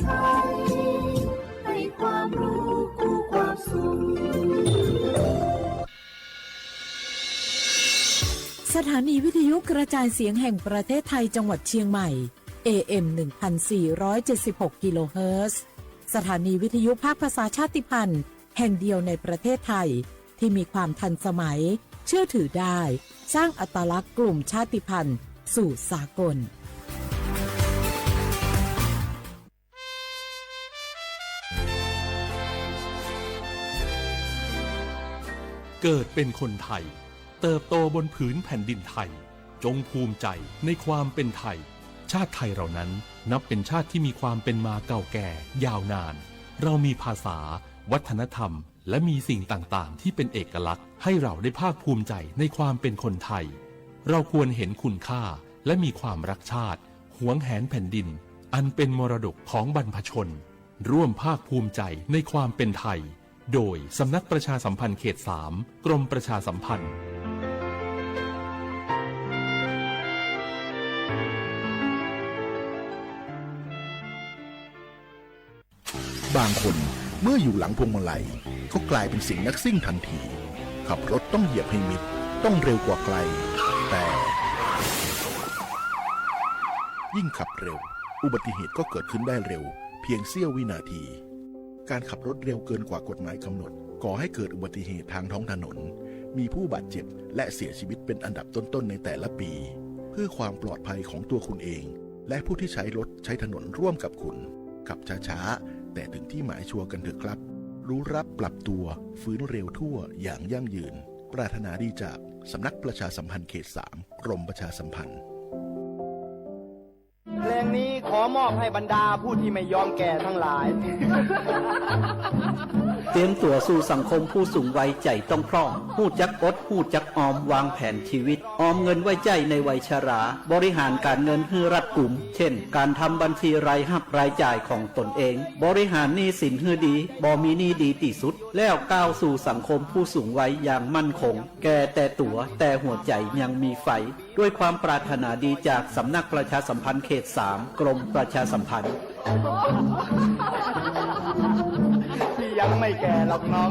ไทย ให้ความรู้กู้ความสุข สถานีวิทยุกระจายเสียงแห่งประเทศไทยจังหวัดเชียงใหม่ เอ เอ็ม หนึ่งพันสี่ร้อยเจ็ดสิบหก กิโลเฮิรตซ์ สถานีวิทยุภาคภาษาชาติพันธุ์แห่งเดียวในประเทศไทย ที่มีความทันสมัย เชื่อถือได้ สร้างอัตลักษณ์กลุ่มชาติพันธุ์สู่สากล เกิดเป็นคนไทย เติบโตบนผืนแผ่นดินไทย จงภูมิใจในความเป็นไทย ชาติไทยเรานั้นนับเป็นชาติที่มีความเป็นมาเก่าแก่ยาวนาน เรามีภาษา วัฒนธรรม และมีสิ่งต่างๆ ที่เป็นเอกลักษณ์ ให้เราได้ภาคภูมิใจในความเป็นคนไทย เราควรเห็นคุณค่า และมีความรักชาติ หวงแหนแผ่นดิน อันเป็นมรดกของบรรพชน ร่วมภาคภูมิใจในความเป็นไทย โดยสำนักประชาสัมพันธ์เขตสาม กรมประชาสัมพันธ์ บางคนเมื่ออยู่หลังพวงมาลัยก็กลายเป็นเสียงนักซิ่งทันที ขับรถต้องเหยียบให้มิด ต้องเร็วกว่าใคร แต่ ยิ่งขับเร็ว อุบัติเหตุก็เกิดขึ้นได้เร็ว เพียงเสี้ยววินาที การขับรถเร็วเกินกว่ากฎหมายกำหนด ก่อให้เกิดอุบัติเหตุทางท้องถนน มีผู้บาดเจ็บและเสียชีวิตเป็นอันดับต้นๆในแต่ละปี เพื่อความปลอดภัยของตัวคุณเอง และผู้ที่ใช้รถใช้ถนนร่วมกับคุณ ขับช้าๆ แต่ถึงที่หมายชัวร์กันเถอะครับ รู้รักปรับตัว ฟื้นเร็วทั่วอย่างยั่งยืน ปรารถนาดีจากสำนักประชาสัมพันธ์เขตสาม กรมประชาสัมพันธ์ เพลงนี้ขอมอบให้บรรดาผู้ที่ไม่ยอมแก่ทั้งหลาย เตรียมตั๋ວสู่สังคมผู้สูงวัย ใจ๋ต้องพร่อง ฮู้จักอด ฮู้จักออม วางแผนชีวิต ออมเงินไว้ใจ๊ในวัยชรา บริหารการเงินหื้อรัดกุม เช่น การทำบัญชีรายฮับรายจ่ายของตนเอง บริหารหนี้สินหื้อดี บ่มีหนี้ดีตี้สุด แล้วก้าวสู่สังคมผู้สูงวัยอย่างมั่นคง แก่แต่ตั๋ว แต่หัวใจ๋ยังมีไฟ ด้วยความปรารถนาดีจากสำนักประชาสัมพันธ์เขตสาม กรมประชาสัมพันธ์ พี่ยังไม่แก่หรอกน้อง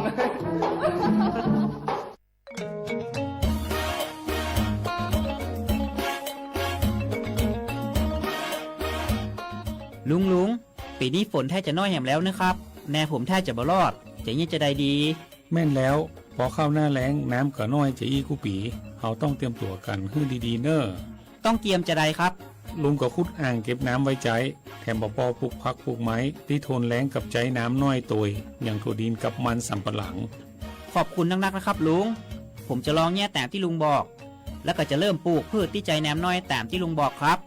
ลุง ลุง ปีนี้ฝนแทบจะน้อยแหมแล้วนะครับ แนผมแทบจะบ่รอด จะเยียะจะใดดี แม่นแล้ว พอเข้าหน้าแล้ง น้ำก็น้อยจะอี้กู้ปี เฮาต้องเตรียมตั๋วกั๋นหื้อดีๆ เน่อ ต้องเตรียมจะใดครับ ลุงก็ขุดอ่างเก็บน้ำไว้ใจ๊ แถมบ่ปอปลูกผักปลูกไม้ตี้ทนแล้งกับใจ๊น้ำน้อยโตย อย่างถั่วดินกับมันสำปะหลัง ขอบคุณนักๆ นะครับลุง ผมจะลองเยียะต๋ามตี้ลุงบอก แล้วก็จะเริ่มปลูกพืชที่ใจ๊น้ำน้อยต๋ามตี้ลุงบอกครับ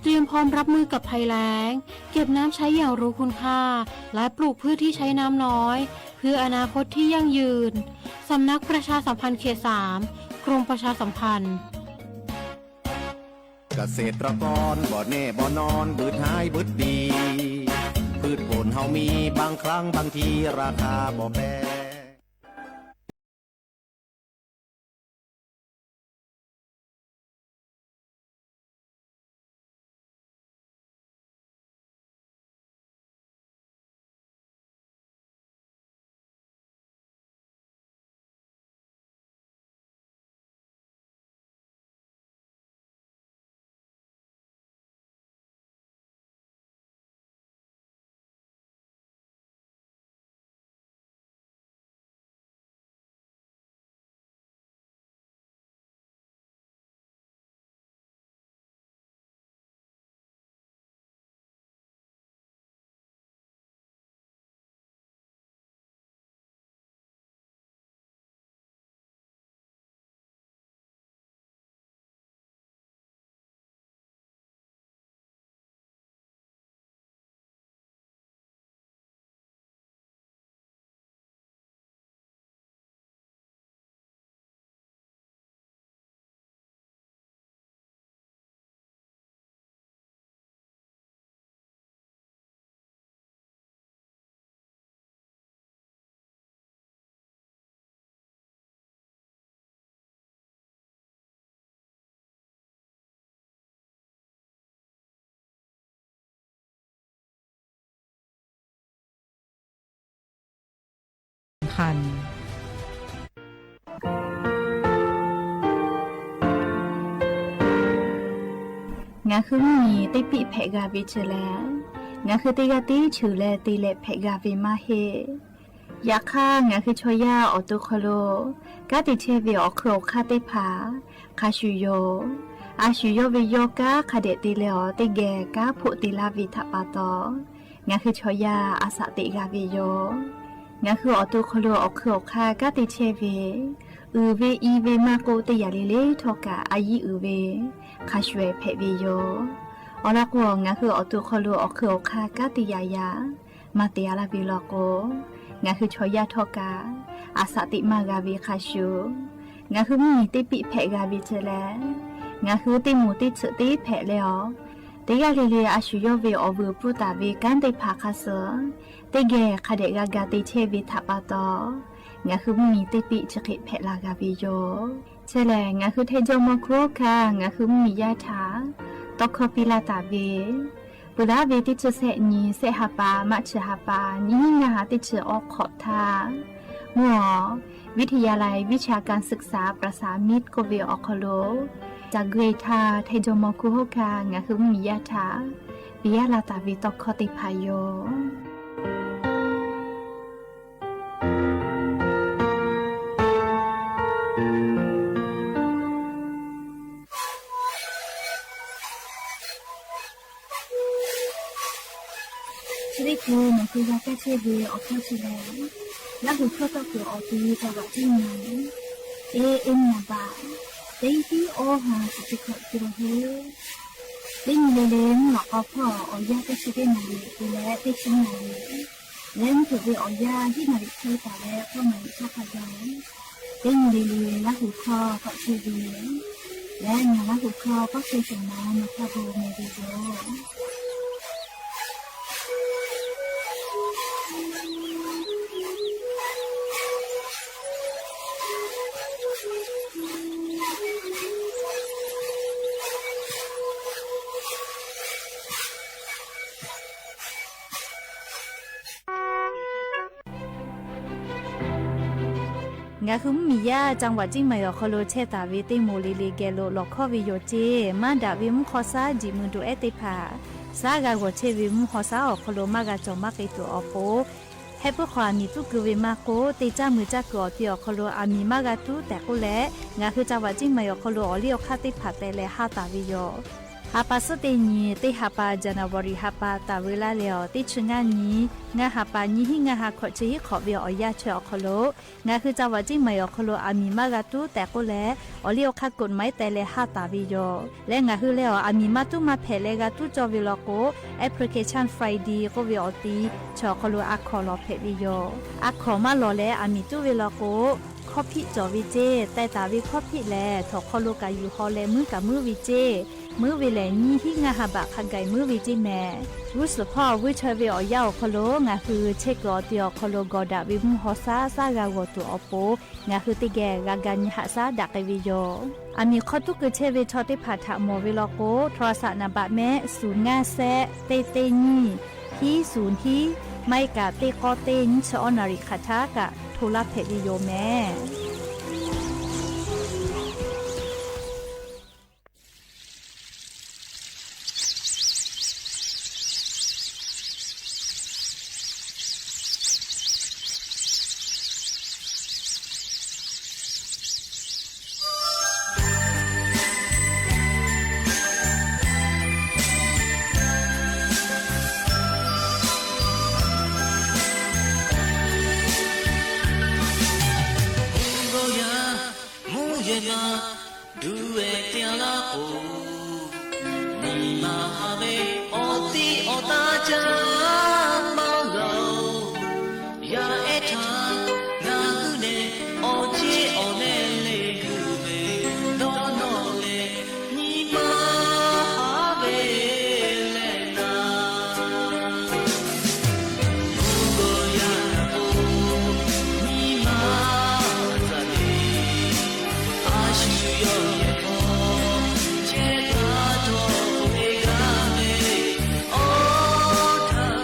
เตรียมพร้อมรับมือกับภัยแล้ง เก็บน้ำใช้อย่างรู้คุณค่า และปลูกพืชที่ใช้น้ำน้อย เพื่ออนาคตที่ยั่งยืน สำนักประชาสัมพันธ์เขตสาม กรมประชาสัมพันธ์ เกษตรกรบ่แน่บ่นอน บืดหายบืดดี พืชผลเฮามี บางครั้งบางทีราคาบ่แปร Ngaˬ hui mvuhˇ miˬ teˇ piˆ hpehꞈ g'a ve chi lehˬ, ngaˬ hui teˇ g'aˇ tiˉ cheuˬ leh te leh hpehꞈ g'a ve maˇ heˆ. Yaꞈ hk'aˇ, ngaˬ hui chaw yaˇ awˬ to hk'aw lo kanˉ te chehˇ ve awˬ hk'eun awˬ hk'aˇ teˇ hpaˍ hk'a shuˍ yoˬ. A shu yawˇ ve yawˇ kanˉ hk'a dehꞈ te leh awˬ teˇ geh kanˉ hpoˆ te laˇ ve htaꞈ pa taw, ngaˬ hui chaw yaˇ a shaꞈ teꞈ g'a ve yoˬ. Ngaˬ hui awˬ to hk'aw lo awˬ hk'eun awˬ hk'aˇ kanˉ te chehˇ ve, uiˍ ve i ve maˇ k'oˆ, teˇ yanˇ le le htawˇ kaꞈ a yiˇ uiˍ ve hk'a shuˍ ehˍ hpehꞈ ve yoˬ. Awˬ lawn k'o, ngaˬ hui awˬ to hk'aw lo awˬ hk'eun awˬ hk'aˇ kanˉ te yaꞈ yaꞈ maˇ te a laˇ ve law k'o, ngaˬ hui chaw yaˇ htawˇ kaꞈ a shaꞈ teꞈ maˇ g'a ve hk'a shuˍ, ngaˬ hui mvuhˇ miˬ teˇ piˆ hpehꞈ g'a ve chi lehˬ, ngaˬ hui teˇ moˍ teˇ tsuhꞈ teˇ hpehꞈ leh awˬ, teˇ g'aˇ le le a shu yawˇ ve awˬ vuiˬ pfuhˇ taˍ ve kanˉ teˇ hpaˍ hk'a suh teˇ geh hk'a dehꞈ g'a ga te chehˇ ve htaꞈ pa taw, ngaˬ hui mvuhˇ miˬ teˇ piˆ chi hk'e hpehꞈ la g'a ve yoˬ. Chi lehˬ, ngaˬ hui Htaiˇ jawˇmawˇ hkunˉ hawˉ hkanˇ ngaˬ hui mvuhˇ miˬ yaˇ htaꞈ tawˇ hkawˇ piˇ laˇ taˍ ve, peuˬ laˇ ve teˇ chi sehˆ nyi, sehˆ ha pa, March ha pa, nyiˇ hinˉ ngaˇ ha teˇ chi awˬ hk'awꞈ htaˇ, mvuhˇ awˬ วิทยาลัยวิชาการศึกษาประสามิตร k'oˆ ve awˬ hk'aw lo, caˬ gui htaˇ Htaiˇ jawˇmawˇ hkunˉ hawˉ hkanˇ ngaˬ hui mvuhˇ miˬ yaˇ htaꞈ piˇ laˇ taˍ ve tawˇ hkawˇ teˇ hpaˍ yoˬ. Chi teˇ hkui nawˬ hui g'a kaˇ chehˇ ve awˬ hkawˇ chi lehˬ, Laˇ huˍ hkawˇ tawˇ kuiˬ awˬ ti จังหวัดเชียงใหม่ teˇ eˉ nyi baꞈ, teˇ hiˉ awˇ ha chi teˇ hkawꞈ te la heˆ. Teˇ nyi le le mvuhˇ lawꞈ k'aw hpawˇ awˬ yanˇ teˇ chi teˇ naˍ riˍ te leh teˇ chi naˍ riˍ leh mvuhˇ hpeuꞈ ve awˬ yanˇ hiˉ naˍ riˍ hk'e taˍ leh k'awˇ naˍ riˍ hk'aˇ hk'a gaˬ, teˇ nyi le le Laˇ huˍ hkawˇ k'awꞈ chehˇ ve lehˬ, ngaˬ Laˇ huˍ hkawˇ k'awˇ chehˇ shawˍ ma nawˬ htaˇ bon meh ve yoˬ. Ngaˬ hui mvuhˇ miˬ yaˇ จังหวัดเชียงใหม่ awˬ hk'aw lo chehˇ taˍ ve teˇ moˍ le le geh lo lawˬ hkawˇ ve yoˬ ceˇ. Maˇ daꞈ ve mvuhˇ hk'aw shaˉ jiꞈ mui doꞈ ehˉ teˇ hpaˍ, shaˉ g'a g'awˬ chehˇ ve mvuhˇ hk'aw shaˉ awˬ hk'aw lo maˇ g'a cawˬ maˇ k'e tuˬ awˬ pon, heh puiˉ hk'aw aˬ miˍ tuˉ keu ve maˇ k'oˆ, teˇ caˇ mui caˇ kuiˬ awˬ ti awˬ hk'aw lo aˬ miˍ maˇ g'a tuˉ tehꞈ k'oˆ leh, ngaˬ hui จังหวัดเชียงใหม่ awˬ hk'aw lo awˬ liˇ awˬ hk'aˇ teˇ hpaˍ teh leh haˇ taˍ ve yoˬ. Ha pa suhˉ teˇ nyi, teˇ ha pa January ha pa taˍ ve laˇ leh awˬ teˇ chi ngaˇ nyi, ngaˇ ha pa nyiˇ hinˉ ngaˇ ha hkawꞈ chi hiˉ hk'awꞈ ve awˬ yanˇ chi awˬ hk'aw lo, ngaˬ hui จังหวัดเชียงใหม่ awˬ hk'aw lo aˬ miˍ maˇ g'a tuˉ tehꞈ k'oˆ leh, awˬ liˇ awˬ hk'aˇ กฎหมาย teh leh haˇ taˍ ve yoˬ. Leh ngaˬ hui leh awˬ aˬ miˍ maˇ tuˉ maˇ hpehꞈ leh g'a tuˉ cawˇ ve law k'o, Application Friday k'oˆ ve awˬ ti chi awˬ hk'aw lo a hkawnˍ lawˬ hpehꞈ ve yoˬ. A hkawnˍ maˇ lawˬ leh aˬ miˍ tuˉ ve law k'o, hkawˇ hpiˆ cawˬ ve ceˇ. Teh taˍ ve hkawˇ hpiˆ lehˬ, htawnˍ hk'aw lo kaꞈ yuˬ haw leh muiˉ kaꞈ muiˉ ve ceˇ. Muiˉ ve lehˬ, nyiˇ hinˉ ngaˇ ha baꞈ hk'a gaˬ muiˉ ve ceˇ mehˍ. G'uˇ suhˍ hpawˇ vuiˇ chaweh ve awˬ yanˇ awˬ hk'aw lo ngaˬ hui chehˇ kuiˬ awˬ ti awˬ hk'aw lo gawˬ daꞈ ve mvuhˇ hk'aw shaˉ shaˉ g'a g'awˬ tuˬ awˬ pon, ngaˬ hui teˇ geh g'a ga nyi haꞈ shaˉ daꞈ k'ai ve yoˬ. Aˬ miˍ hk'aw tuˉ keu chehˇ ve chaw teˇ hpaˍ htaꞈ mawˬ ve law k'o, โทรศัพท์ naˍ baꞈ mehˆ ศูนย์ ngaˇ shehˆ เจ็ด เจ็ด nyiˇ ศูนย์ ศูนย์ nyiˇ ไม kaꞈ teˇ k'awˇ teˇ nyiˇ chi awˇ naˍ riˍ hk'aˬ htaˇ kaꞈ hto laˇ hpehꞈ ve yoˬ mehˍ. Mvuhˇ g'awˇ yaˇ mvuhˇ yehˬ ma duˬ-e te-a laˇ k'o, nyi ma haꞈ ve awˬ tiˉ awˬ taˇ caˇ maˇ g'a-oˬ. Yaˇ ehˉ htaˇ ngaˬ hui lehˬ awˬ ceˇ awˬ leh leh g'uiˬ ve dawˇ nawˇ leh, nyi ma haꞈ ve leh naˍ, mvuhˇ g'awˇ yaˇ k'o, nyi ma tcuh le, a shu yawˇ yehˬ hk'aw chehˇ taˍ htawˇ ve g'aˇ ve awˬ htaˇ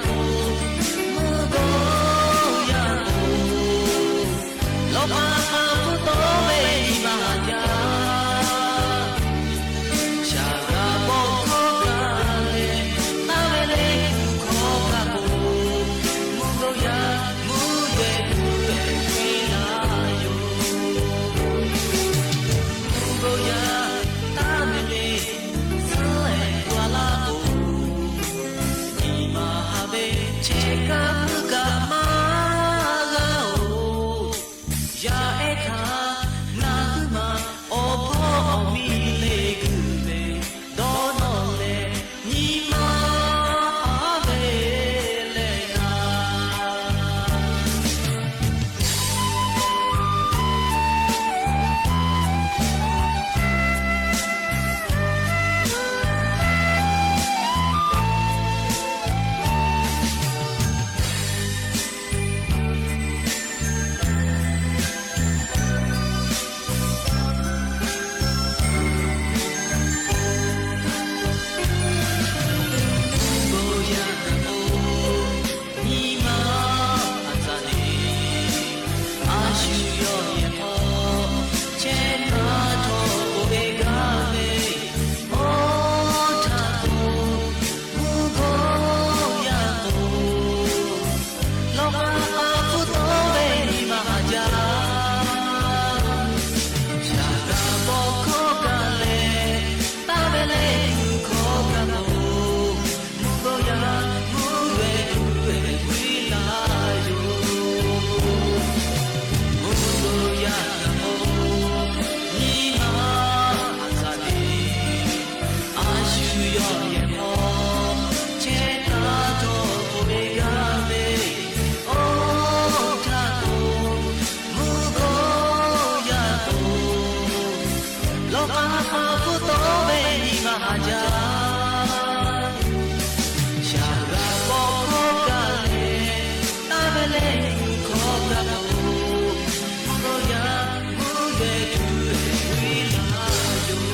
yehˬ hk'aw chehˇ taˍ htawˇ k'oˆ ve g'a ve, oˇ htaˇ k'o, mvuhˇ g'awˇ yaˇ k'o, lawˬ k'aˍ hk'aˬ hkuˇ tawˆ ve nyi ma haˍ jaˇ. Shaˍ g'a k'awꞈ hkawˇ kaꞈ leh, taˇ ve leh kuˬ hkawˇ kaꞈ k'o, mvuhˇ g'awˇ yaˇ mvuhˇ geh tuˬ ve laˇ yoˬ.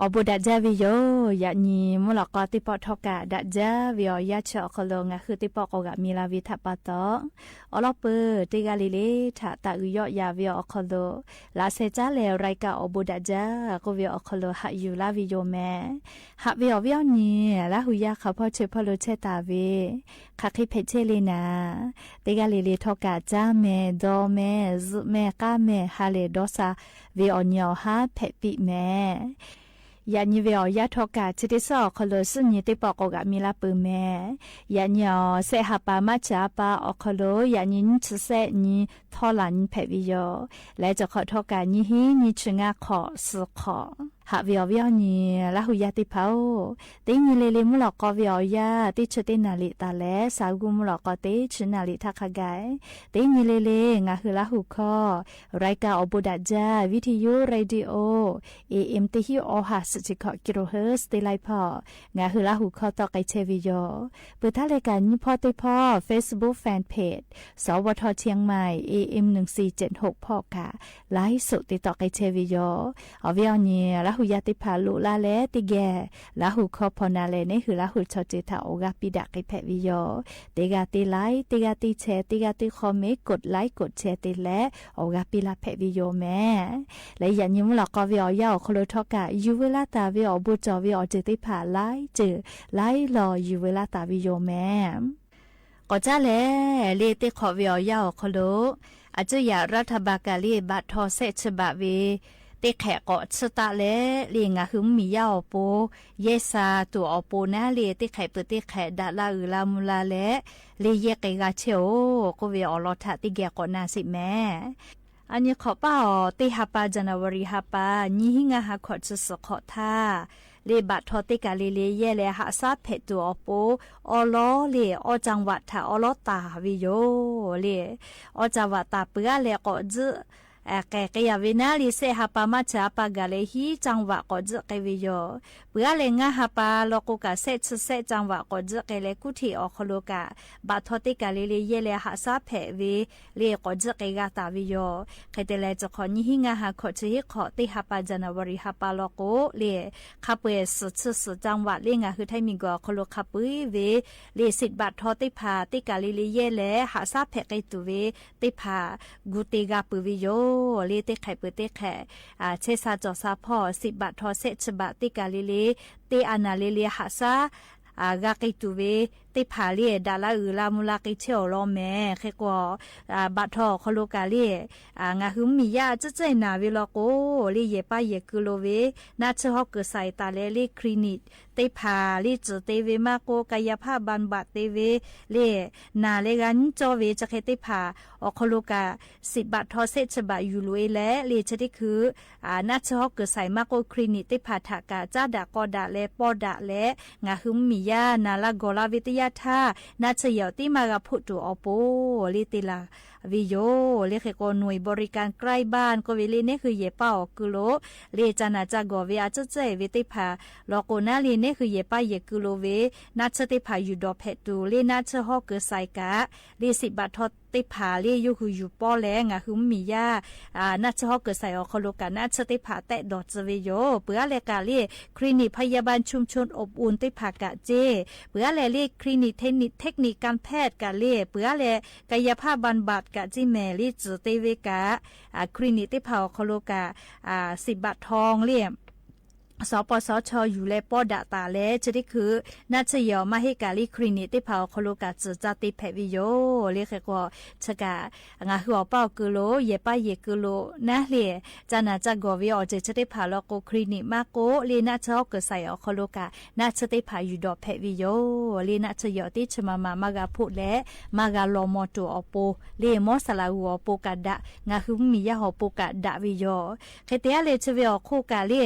Awˬ bon daꞈ jaˇ ve yoˬ. Yaꞈ nyi mvuhˇ lawꞈ k'aw teˇ pawˆ htawˇ kaꞈ daꞈ jaˇ ve awˬ yanˇ chi awˬ hk'aw lo ngaˬ hui teˇ pawˆ k'awꞈ g'aꞈ mi la ve htaꞈ pa taw, awˬ lawn peuˬ teˇ g'aˇ le le htaꞈ taꞈ uiˍ yawˆ yan ve awˬ hk'aw lo, laꞈ sheh caˉ leh รายการ awˬ bon daꞈ jaˇ k'oˆ ve awˬ hk'aw lo haꞈ yuˬ laˇ ve yoˬ mehˍ. Haꞈ ve awˬ viˉ awˬ nyi, Laˇ hu yaˇ hk'aˬ hpawˇ chi hpawˇ lo chehˇ taˍ ve, hk'aˬ hk'e hpehꞈ chehˇ le naˍ, teˇ g'aˇ le le htawˇ kaꞈ caˇ mehˍ, dawˇ mehˍ, zuhꞈ mehˍ, k'aˇ mehˍ, ha lehˬ dawˇ sha ve awˬ nyi awˬ haˉ hpehꞈ piˇ mehˍ. Yaꞈ nyi ve awˬ yanˇ htawˇ kaꞈ chi teˇ suhˉ awˬ hk'aw lo suhˉ nyi teˇ pawˆ k'awꞈ g'aꞈ mi laˇ peuˬ mehˍ. Yaꞈ nyi awˬ shehˆ ha pa March ha pa awˬ hk'aw lo yaꞈ nyi nyiˇ chi shehˆ nyi htawˇ laˬ nyi hpehꞈ ve yoˬ. Leh chi hk'awꞈ htawˇ kaꞈ nyiˇ hinˉ nyiˇ chi ngaˇ hk'awꞈ suhˍ hk'awꞈ. Haꞈ ve awˬ viˉ awˬ nyi, Laˇ hu yaˇ teˇ hpaˍ-oˬ, teˇ nyi le le mvuhˇ lawꞈ k'aw ve awˬ yanˇ teˇ chi teˇ naˍ riˍ taˍ leh sha g'uˇ mvuhˇ lawꞈ k'aw teˇ chi naˍ riˍ htaˇ hk'a gaˬ, teˇ nyi le le ngaˬ hui Laˇ hu hkawˇ รายการ awˬ bon daꞈ jaˇ วิทยุ radio AM teˇ hinˉ awˬ ha suhˍ chi hkawꞈ กิโลเฮิรตซ์ teˇ laiˉ hpawˇ ngaˬ hui Laˇ hu hkawˇ tawˆ k'ai chehˇ ve yoˬ. Peuˬ htaˇ leh kaꞈ nyiˇ hpawˇ teˇ hpawˇ Facebook fan page สวท เชียงใหม่ AM หนึ่งสี่เจ็ดหก hpawˇ kaꞈ ไลฟ์สด te tawˆ k'ai chehˇ ve yoˬ. Awˬ viˉ awˬ nyi, Laˇ hu yaˇ teˇ hpaˍ loꞈ laˇ leh teˇ geh Laˇ hu hkawˇ hpaw na leh neˉ hui Laˇ hu chaw ceuˬ htaꞈ awˬ g'aˇ piˇ daꞈ k'ai hpehꞈ ve yoˬ. Teˇ g'aˇ teˇ ไลค์, teˇ g'aˇ teˇ แชร์, teˇ g'aˇ teˇ คอมเมนต์ กดไลค์ กดแชร์ te leh awˬ g'aˇ piˇ laˇ hpehꞈ ve yoˬ mehˍ. Leh yaꞈ nyi mvuhˇ lawꞈ k'aw ve awˬ yanˇ awˬ hk'aw lo htawˇ kaꞈ yuˬ veu laˇ taˍ ve awˬ bon cawˬ ve awˬ ceuˬ teˇ hpaˍ laiˉ ceuˬ laiˉ law yuˬ veu laˇ taˍ ve yoˬ mehˍ. K'awꞈ caˉ lehˬ, le teˇ hk'awꞈ ve awˬ yanˇ awˬ hk'aw lo, a cuˇ yaꞈ รัฐบาล kaꞈ le baꞈ htaw shehˆ chi baꞈ ve teˇ hk'ehꞈ k'awꞈ tsuhˇ taˆ leh le ngaˬ hui mvuhˇmiˬ yaˇ awˬ pon yehˇ sha tuˬ awˬ pon naˉ le teˇ hk'ehꞈ peuˬ teˇ hk'ehꞈ daꞈ la uiˍ la mvuh la leh le yehˇ k'ai g'a chehˇ-oˬ k'oˆ ve awˬ lawn htaꞈ teˇ geh k'awꞈ na sheˍ mehˍ. A nyi hk'awꞈ paˇ awˬ teˇ ha pa January ha pa nyiˇ hinˉ ngaˇ ha hkawꞈ chi suhˍ hk'awꞈ htaˇ, le baꞈ htaw teˇ kaˬ le le yehˇ leh haꞈ shaˉ hpehꞈ tuˬ awˬ pon awˉ lawˉ le awˇ จังหวัด htaꞈ awˉ lawˉ taˍ ve yoˬ le. Awˇ จังหวัด taˍ peuˬ aˉ leh k'awꞈ tzuhˆ k'ai k'ai yaꞈ ve naˉ le shehˆ ha pa March ha pa gaˬ leh hiˉ จังหวัด k'awꞈ tzuhˆ k'ai ve yoˬ. Peuˬ aˉ leh ngaˇ ha pa law k'o kaꞈ shehˆ chi shehˆ จังหวัด k'awꞈ tzuhˆ k'ai leh kuˇ htiꞈ awˬ hk'aw lo kaꞈ baꞈ htaw teˇ kaˬ le le yehˇ leh haꞈ shaˉ hpehꞈ ve le k'awꞈ tzuhˆ k'ai g'a taˍ ve yoˬ. Hk'e te leh chi hk'awꞈ nyiˇ hinˉ ngaˇ ha hkawꞈ chi hiˉ hk'awꞈ teˇ ha pa January ha pa law k'o le, hk'a peu-eˬ suhˍ chi suhˍ จังหวัด le ngaˬ hui Htaiˇ miˬguiˬ awˬ hk'aw lo hk'a peu-eˬ ve le สิทธิ์ baꞈ htaw teˇ hpaˍ teˇ kaˬ le le yehˇ leh haꞈ shaˉ hpehꞈ k'ai tuˬ ve teˇ hpaˍ gu te g'a peuˬ ve yoˬ le. Teˇ hk'ehꞈ peuˬ teˇ hk'ehꞈ chehˇ sha cawˬ sha hpawˇ สิทธิ์ baꞈ htaw shehˆ chi baꞈ teˇ kaˬ le le teˇ a naˍ le le haꞈ shaˉ g'a k'ai tuˬ ve teˇ hpaˍ le daꞈ la uiˍ la mvuh la k'ai chehˇ awˬ lawn mehˍ. Hk'e k'o, baꞈ htaw awˬ hk'aw lo kaꞈ le ngaˬ hui mvuhˇmiˬ yaˇ a cuhˉ cehˇ naˍ ve law k'o le yehˬ paˇ yehˬ keu lo ve naˆ tsuhˇ hawˉ kuiˬ shaiˍ taˍ leh le คลินิก teˇ hpaˍ le tcuhˍ te ve maˇ k'oˆ กายภาพบำบัด te ve le naˍ leh g'a nyiˉ cawˇ ve chi hk'e teˇ hpaˍ awˬ hk'aw lo kaꞈ สิทธิ์ baꞈ htaw shehˆ chi baꞈ yuˬ loꞈ-e leh le chi teˇ hkui naˆ tsuhˇ hawˉ kuiˬ shaiˍ maˇ k'oˆ คลินิก teˇ hpaˍ htaꞈ kaꞈ caˉ daꞈ k'aw daꞈ leh pawˇ daꞈ leh ngaˬ hui mvuhˇmiˬ yaˇ naˍ la gawˬ la ve teˇ yanˇ htaˇ naˆ tsuhˇ yehˬ awˬ tiˉ maˇ g'a hpoˆ tuˬ awˬ pon le te laˬ ve yoˬ le. Hk'e k'o หน่วยบริการใกล้บ้าน k'oˆ ve le neˉ hui yehˬ paˇ awˬ keu lo le ca naˍ ca gawˬ ve a cuhˉ cehˇ ve teˇ hpaˍ law k'o naˉ le neˉ hui yehˬ paˇ yehˬ keu lo ve naˆ tsuhˇ teˇ hpaˍ yuˬ dawˬ hpehꞈ tuˬ le naˆ tsuhˇ hawˉ kuiˬ shaiˍ kaꞈ le สิทธิ์ baꞈ htaw teˇ hpaˍ le yawˇ hui yuˬ pawˇ leh ngaˬ hui mvuhˇmiˬ yaˇ naˆ tsuhˇ hawˉ kuiˬ shaiˍ awˬ hk'aw lo kaꞈ naˆ tsuhˇ teˇ hpaˍ tehˆ dawˬ tcuh ve yoˬ. Peuˬ aˉ leh kaꞈ le คลินิกพยาบาลชุมชนอบอุ่น teˇ hpaˍ kaꞈ ceˇ, peuˬ aˉ leh le คลินิก เทคนิค เทคนิคการแพทย์ kaꞈ le peuˬ aˉ leh กายภาพบำบัด kaꞈ ceˇ mehˍ le tcuhˍ te ve kaꞈ คลินิก teˇ hpaˍ awˬ hk'aw lo kaꞈ สิทธิ์ บัตรทอง le สปสช yuˬ leh pawˇ daꞈ taˍ leh chi teˇ hkui naˆ tsuhˇ yehˬ awˬ maˇ heˆ kaꞈ le คลินิก teˇ hpaˍ awˬ hk'aw lo kaꞈ tcuhˍ ca te hpehꞈ ve yoˬ le. Hk'e k'o chi kaꞈ ngaˬ hui awˬ paˇ awˬ keu lo yehˬ paˇ yehˬ keu lo naˉ le ca naˍ ca gawˬ ve awˬ ceuˬ chi teˇ hpaˍ law k'o คลินิก maˇ k'oˆ le naˆ tsuhˇ hawˉ kuiˬ shaiˍ awˬ hk'aw lo kaꞈ naˆ tsuhˇ teˇ hpaˍ yuˬ dawˬ hpehꞈ ve yoˬ le. Naˆ tsuhˇ yehˬ awˬ teˇ chi ma ma maˇ g'a hpoˆ leh maˇ g'a law maw tuˬ awˬ pon le mawˇ saˍ laꞈ g'uˬ awˬ pon kaꞈ daꞈ, ngaˬ hui mvuhˇmiˬ yaˇ awˬ pon kaꞈ daꞈ ve yoˬ. Hk'e te aˉ leh chi ve awˬ hk'oˆ kaꞈ le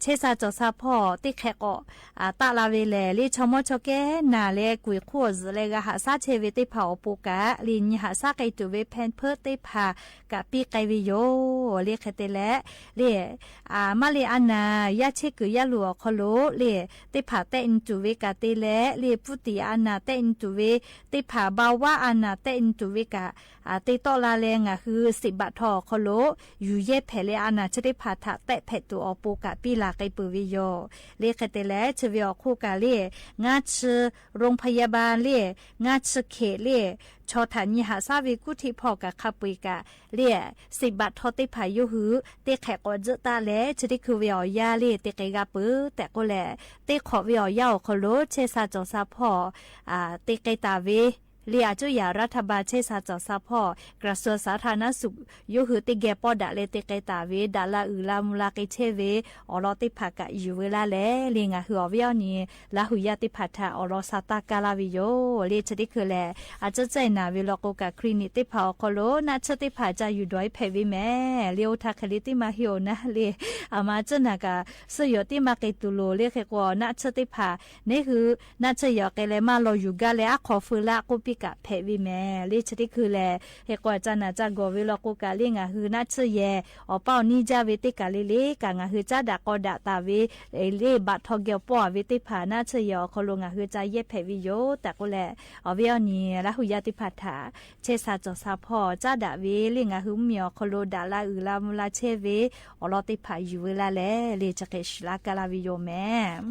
chehˇ sha cawˬ sha hpawˇ teˇ hk'ehꞈ k'awꞈ taˆ la ve lehˬ le chaw mawˇ chaw kehˉ naˬ leh kuˬ-eˬ hk'oˆ awˬ zuhꞈ leh g'a haꞈ shaˉ chehˇ ve teˇ hpaˍ awˬ pon kaꞈ le nyi haꞈ shaˉ k'ai tuˬ ve แพมเพิร์ส teˇ hpaˍ kaꞈ piˇ k'ai ve yoˬ le. Hk'e te leh le maˇ le a naˍ yaˇ chehˇ kuiˬ yaˇ luˬ awˬ hk'aw lo le teˇ hpaˍ tehˆ nyi tuˬ ve kaꞈ te leh le puˉ tiꞈ a naˍ tehˆ nyi tuˬ ve teˇ hpaˍ เบาหวาน a naˍ tehˆ nyi tuˬ ve kaꞈ te tawˆ la leh ngaˬ hui สิทธิ์ บัตรทอง awˬ hk'aw lo yuˬ yehˇ hpehꞈ leh a naˍ chi teˇ hpaˍ htaꞈ tehˆ hpehꞈ tuˬ awˬ pon kaꞈ piˇ laˬ k'ai peuˬ ve yoˬ. Le hk'e te leh chi ve awˬ hk'oˆ kaꞈ le, ngaˇ chi โรงพยาบาล le, ngaˇ chi hkeꞈ le, chaw htaꞈ nyi haꞈ shaˉ ve kuˉ htiˆ hpawˇ kaꞈ hk'a peu-eˬ kaꞈ le, สิบบาท htawˇ teˇ hpaˍ yawˇ hui teˇ hk'ehꞈ k'awꞈ tzuhˆ taˆ leh chi teˇ hkui ve awˬ yanˇ le te k'ai g'a peuˬ tehꞈ k'oˆ leh, teˇ hk'awꞈ ve awˬ yanˇ awˬ hk'aw lo chehˇ sha cawˬ sha hpawˇ te k'ai taˍ ve le, a cuˇ yaꞈ รัฐบาล chehˇ sha cawˬ sha hpawˇ กระทรวงสาธารณสุข yawˇ hui teˇ geh pawˆ daꞈ leh te k'ai taˍ ve daꞈ la uiˍ la mvuh la k'ai chehˇ ve awˬ lawn teˇ hpaˍ kaꞈ yuˬ veu laˇ leh le, ngaˬ hui awˬ viˉ awˬ nyi Laˇ hu yaˇ teˇ hpaˍ htaꞈ awˬ lawn sha taˇ kaˇ laˇ ve yoˬ. Le chi teˇ hkui lehˬ, a cuˇ caˇ naˍ ve law k'o kaꞈ คลินิก teˇ hpaˍ awˬ hk'aw lo naˆ tsuhˇ teˇ hpaˍ ca yuˬ dawˬ-e hpehꞈ ve mehˍ le. Oˇ htaˇ hk'e le teˇ maˇ heˆ-oˬ naˉ le, aˬ ma cuˇ naˍ kaꞈ suhˆ yoˬ teˇ maˇ k'ai tuˬ loˬ le. Hk'e k'o naˆ tsuhˇ teˇ hpaˍ neˇ hui naˆ tsuhˇ yehˬ awˬ k'ai leh maˇ law yuˬ gaˇ leh aˉ hk'aw feu laˇ k'oˆ piˇ kaꞈ hpehꞈ ve mehˍ le. Chi teˇ hkui lehˬ, hk'e k'o a ca naˍ ca gawˬ ve law k'o kaꞈ le, ngaˬ hui naˆ tsuhˇ yehˬ awˬ paˇ awˬ niˇ jaˇ ve teˇ kaˬ le le kaꞈ ngaˬ hui caˉ daꞈ k'aw daꞈ taˍ ve le, บาท htawˇ geh awˬ pawˆ-a ve teˇ hpaˍ naˆ tsuhˇ yehˬ awˬ hk'aw lo ngaˬ hui ca yehˇ hpehꞈ ve yoˬ tehꞈ k'oˆ leh, awˬ viˉ awˬ nyi Laˇ hu yaˇ teˇ hpaˍ htaꞈ chehˇ sha cawˬ sha hpawˇ caˉ daꞈ ve le, ngaˬ hui mvuhˇmiˬ awˬ hk'aw lo daꞈ la uiˍ la mvuh la chehˇ ve awˬ lawn teˇ hpaˍ yuˬ veu laˇ leh le, chi hk'e shiˍ laˇ kaˇ laˇ ve yoˬ mehˍ.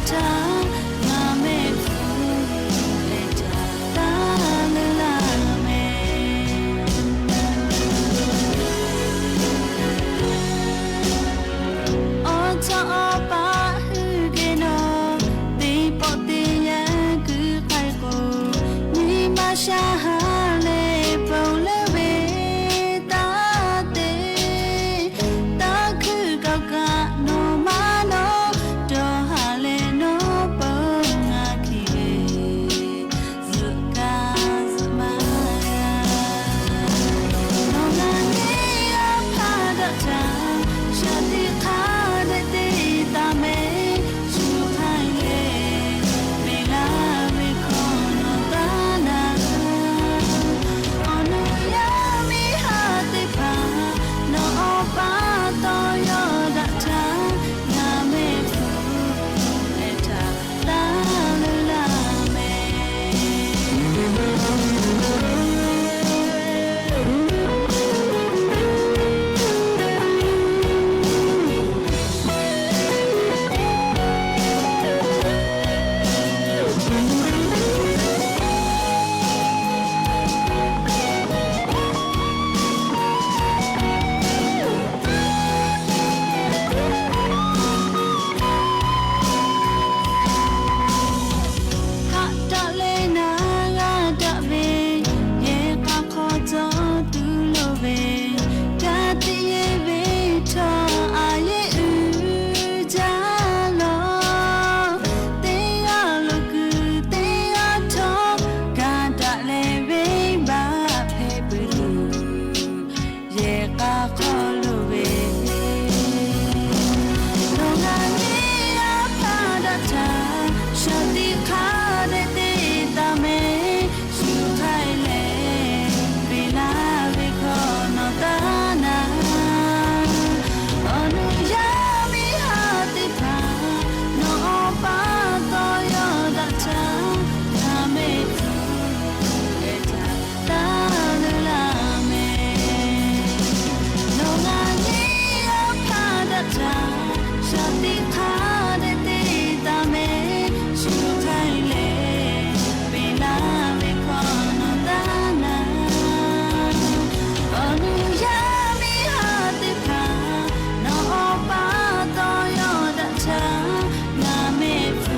htaˇ, ngaˬ mehˆ hpu leh htaꞈ taˇ leuˉ laˇ mehˍ. Awˬ chawˇ awˬ paˆ hui geh nawˬ, teˇ pawˆ teˇ yanˇ kuiˬ k'ai k'o, nyi ma sha ha leh pon leuˉ ve taˇ te. Taˇ hkuiˇ kawˆ kaꞈ nawˬ maˇ nawˬ, dawˬ haˍ leh nawˬ pon ngaˬ hkiˬ ve zuhꞈ kaˇ zuhꞈ maˇ g'a. Nawˬ ngaˬ nyi a hpaˇ daꞈ htaˇ, shaˍ tiꞈ hk'a dehꞈ te taˍ mehˍ. Shu hk'aˇ leh, peꞈ laˇ ve hkawˇ nawˬ taˇ na. Awˬ nu yaˇ miˇ haˉ teˇ hpaˍ, nawˬ awˬ pa taw yawˇ daꞈ htaˇ, ngaˬ mehˆ hpu leh htaꞈ taˇ leuˉ laˇ mehˍ. Haꞈ daꞈ leh naˍ g'a daꞈ ve, yehˬ k'a hk'aw cawˬ tuˬ loˍ ve, ka tiꞈ yeˬ ve htawˇ a yeˇ uiˍ jaˇ lawˬ. Teˇ g'aˇ lo kuiˬ teˇ g'aˇ htawˇ, ka daꞈ leh venˇbaˆ hpehꞈ peuˬ tuˬ, yehˬ k'a hk'aw loˍ ve, nawˬ ngaˬ nyi a hpaˇ daꞈ htaˇ, shaˍ tiꞈ hk'a dehꞈ te taˍ mehˍ. Shu hk'aˇ leh, peꞈ laˇ ve hkawˇ nawˬ taˇ na. Awˬ nu yaˇ miˇ haˉ teˇ hpaˍ, nawˬ awˬ pa taw yawˇ daꞈ htaˇ, ngaˬ mehˆ hpu leh htaꞈ taˇ leuˉ laˇ mehˍ. Nawˬ ngaˬ nyi a hpaˇ daꞈ htaˇ, shaˍ tiꞈ hk'a dehꞈ te taˍ mehˍ. Shu hk'aˇ leh, peꞈ laˇ ve hkawˇ nawˬ taˇ na. Awˬ nu yaˇ miˇ haˉ teˇ hpaˍ, nawˬ awˬ pa taw yawˇ daꞈ htaˇ, ngaˬ mehˆ hpu